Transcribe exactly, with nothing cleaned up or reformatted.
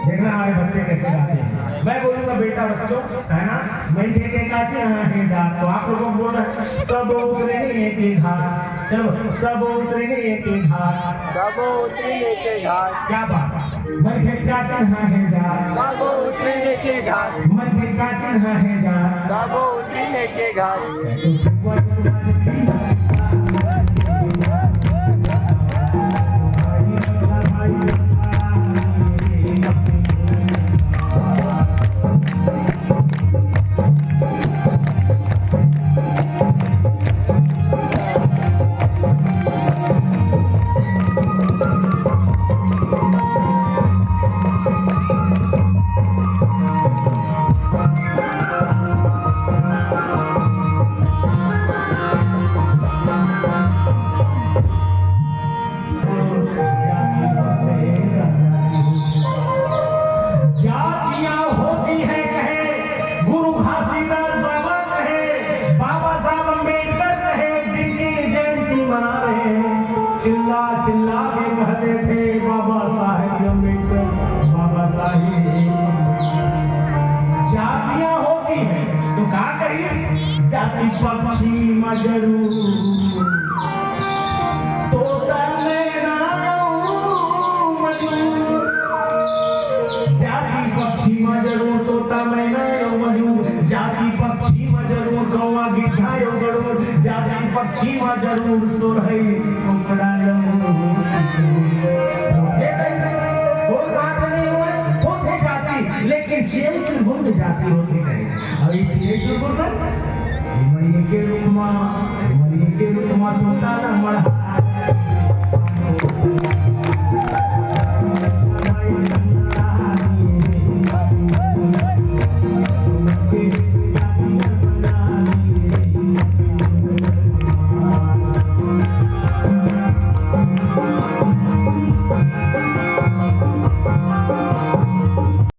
देखना हमारे बच्चे कैसे गाते हैं। मैं बोलूंगा, बेटा बच्चों, है ना, मनखे के का चिन्ह हे जात। तो आप लोगों को बोलना है, सब उतरे नहीं एक एक हाथ। चलो, सब उतरे नहीं एक एक हाथ। सब उतरे नहीं एक एक हाथ। क्या बात है। मनखे के का चिन्ह हे जात। सब उतरे नहीं एक एक हाथ। मनखे के का चिन्ह हे जात। सब उतरे नहीं एक एक हाथ। जातियां होती हैं कहे गुरु घासीदास बाबा, कहे बाबा साहब अम्बेडकर, कहे जिनकी जयंती मना रहे हैं, चिल्ला चिल्ला के कहते थे, बाबा साहेब अम्बेडकर, बाबा साहेब। जातियां होती हैं तो का कही, जाति पक्षी में जरूर तोता मैना अउ मजूर। जाति पक्षी म जरूर तोता मैना अउ मजूर। जाति पक्षी म जरूर कौवा गिद्धा अउ गरूर। जाति पक्षी म जरूर सोरहई कुकड़ा अउ कुकुर। होथे कइसे? कोन बात नइ होवय, होथे जाति, लेकिन चिरई चुरगुन के जाति होथे कहे। अउ ये चिरई चुरगुन मन, मइया के रूप म, मइया के रूप म सुता ल मढ़ा।